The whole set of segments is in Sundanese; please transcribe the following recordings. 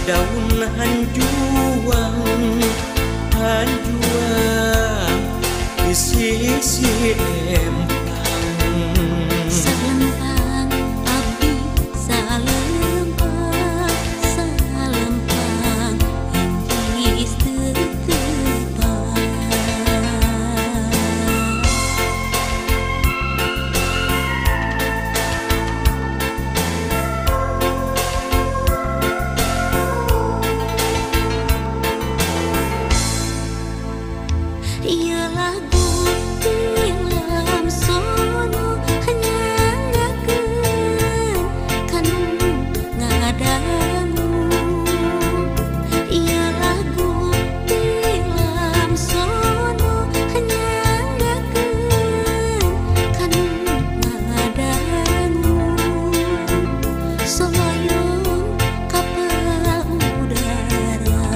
Daun hanjuang hanjuang di sisi empang. Salempang abdi salempang salempang enggeus teu tepang. Ieu lagu tilam sono nyangakeun kanu ngadangu. Ieu lagu tilam sono nyangakeun kanu ngadangu. Soloyong kapal udara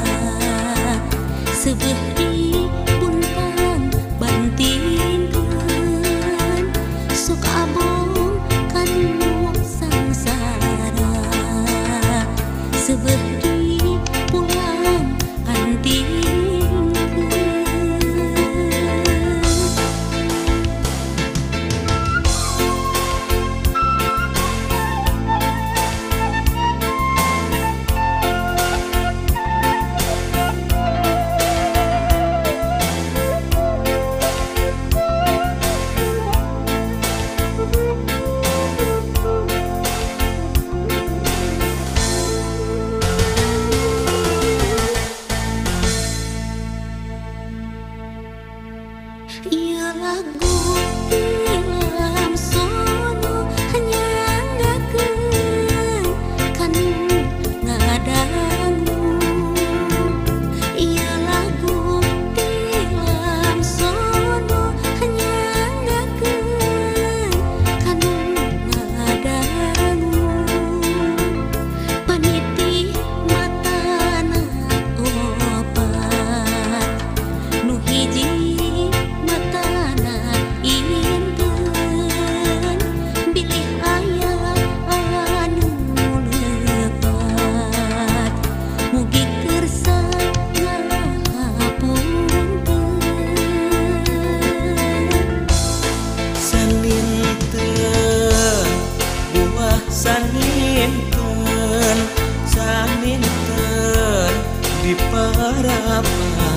seubeuh di bantingkeun sok abong kanu sangsara seubeuh di pulang antingkeun. Ieu lagu tilam sono nyangakeun kanu ngadangu. Ieu lagu tilam sono nyangakeun kanu ngadangu. Paniti matana opat nu hiji saninten saninten di parapan.